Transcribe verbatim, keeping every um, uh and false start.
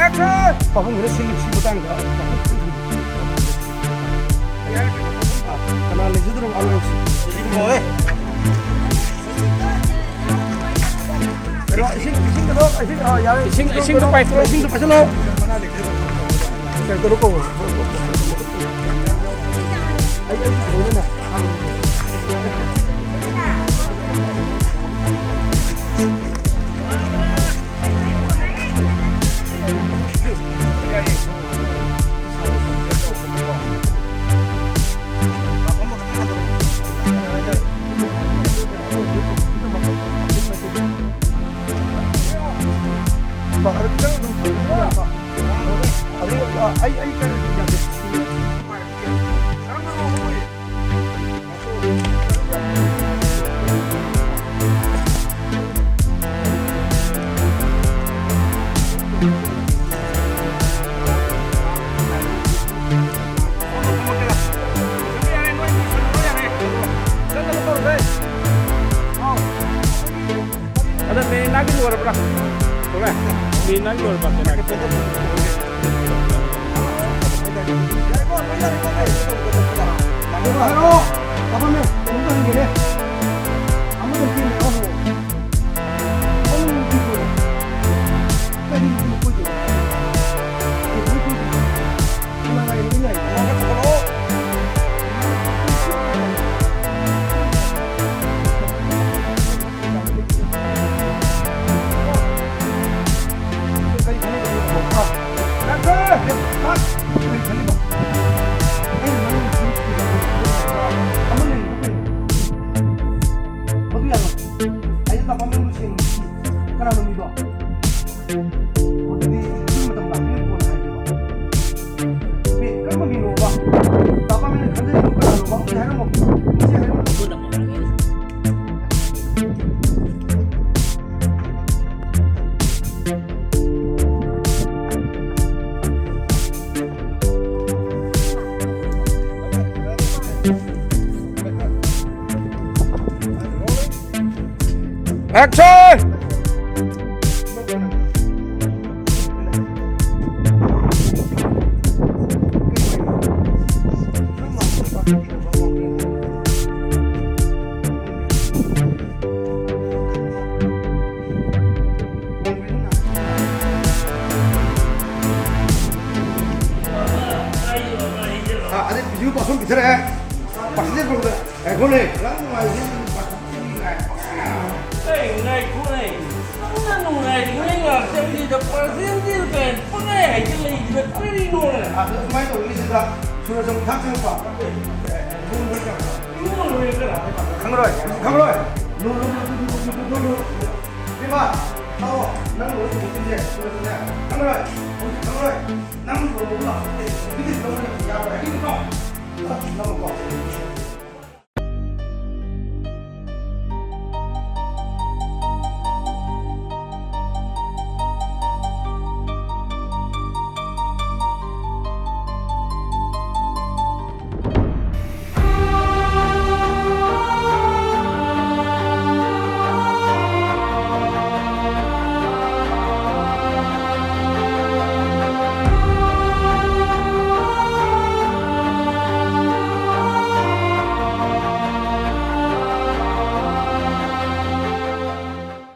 ꯄꯥꯕꯨꯡ ꯈꯔ ꯁꯤꯜꯂꯨ, ꯁꯤ ꯃꯇꯥꯡꯗ꯫ ꯀꯅꯥ ꯂꯩꯖꯗ꯭ꯔꯕ ꯑꯉꯥꯡꯁꯤ? ꯀꯩꯅꯣ, ꯏꯁꯤꯡ, ꯏꯁꯤꯡꯒꯗꯣ, ꯏꯁꯤꯡ, ꯑꯥ, ꯌꯥꯔꯦ꯫ ꯏꯁꯤꯡ, ꯏꯁꯤꯡꯗꯣ ꯄꯥꯏꯊꯣꯛꯑꯣ꯫ ꯏꯁꯤꯡꯗꯣ ꯄꯥꯏꯁꯤꯜꯂꯣ꯫ ꯀꯩꯅꯣ ꯇꯧ꯫ ꯑꯩ, ꯑꯩ ꯊꯣꯡꯉꯦꯅꯦ꯫ ꯑꯗꯨ, ꯑ, ꯑꯩ, ꯑꯩ ꯀꯩꯅꯣ ꯌꯥꯗꯦ꯫ ꯑꯗ ꯃꯦꯔꯤꯅꯥꯒꯤ ꯂꯣꯏꯔꯕ꯭ꯔꯥ? ꯆꯨꯝꯃꯦ꯫ ꯃꯦꯔꯤꯅꯥꯒꯤ ꯂꯣꯏꯔꯕ꯭ꯔꯥ? ꯃꯦꯔꯤꯅꯥꯒꯤ꯫ ꯍꯥꯏꯔꯛꯑꯣ꯫ ꯇꯥꯃꯣꯅꯦ, ꯀꯩꯅꯣꯝꯇ ꯍꯪꯒꯦꯅꯦ꯫ ꯑꯃꯗ ꯆꯦꯟꯗ꯭ꯔꯣ? ꯑꯃꯗ ꯆꯦꯟꯗ꯭ꯔꯣ? ꯀꯩꯅꯣ ꯆꯦꯟꯗ꯭ꯔꯣ? ꯀꯩꯅꯣ ꯆꯦꯟꯗ꯭ꯔꯣ? ꯀꯅꯥ ꯉꯥꯏꯔꯤꯅꯣ? ꯉꯥꯏꯔꯤꯅꯣ? Action! ꯁꯤꯔꯦ꯫ ꯄꯥꯔꯁꯦꯟꯇꯦꯖ ꯐꯪꯗ ꯉꯥꯏꯈꯣꯅꯦ꯫ ꯅꯪ ꯅꯨꯡꯉꯥꯏꯔꯤꯁꯦ ꯄꯥꯔꯁꯦꯟꯇꯦꯖ ꯉꯥꯏ꯫ ꯑꯩ ꯉꯥꯏꯈꯣꯅꯦ꯫ ꯅꯪꯅ ꯅꯨꯡꯉꯥꯏꯔꯤꯉꯩ ꯉꯥꯛꯇꯕꯁꯤꯗ ꯄꯥꯔꯁꯦꯟꯇꯦꯖ ꯀꯥꯏꯅ ꯄꯪꯍꯥꯏ ꯍꯥꯏꯖꯤꯜꯂꯛꯏꯁꯤꯅ ꯀꯔꯤꯅꯣꯅꯦ? ꯑꯗꯨ ꯑꯗꯨꯃꯥꯏꯅ ꯇꯧꯔꯤꯉꯩꯁꯤꯗ ꯁꯨꯔꯖ ꯑꯃꯨꯛ ꯊꯥꯛ ꯆꯪꯉꯛꯄ꯫ ꯏꯕꯨꯡꯉꯣ ꯍꯣꯏ ꯀꯅꯥ? ꯈꯪꯉꯔꯣꯏ꯫ ꯈꯪꯉꯔꯣꯏ꯫ ꯅꯣ, ꯅꯣ, ꯅꯣ꯫ ꯏꯃꯥ, ꯇꯥꯎꯑꯣ꯫ ꯅꯪ ꯂꯣꯏ ꯇꯧꯕꯁꯤꯡꯁꯦ ꯁꯨꯔꯖꯅꯦ꯫ ꯈꯪꯉꯔꯣꯏ꯫ ꯈꯪꯉꯔꯣꯏ꯫ ꯅꯪ ꯂꯣꯏꯕ ꯂꯥꯛꯄꯗꯤ ꯅꯨꯄꯤꯗꯤ ꯂꯧꯕ ꯌꯥꯔꯣꯏ ꯍꯥꯏꯕꯤꯅꯤꯀꯣ꯫ ꯅꯪꯀꯣ꯫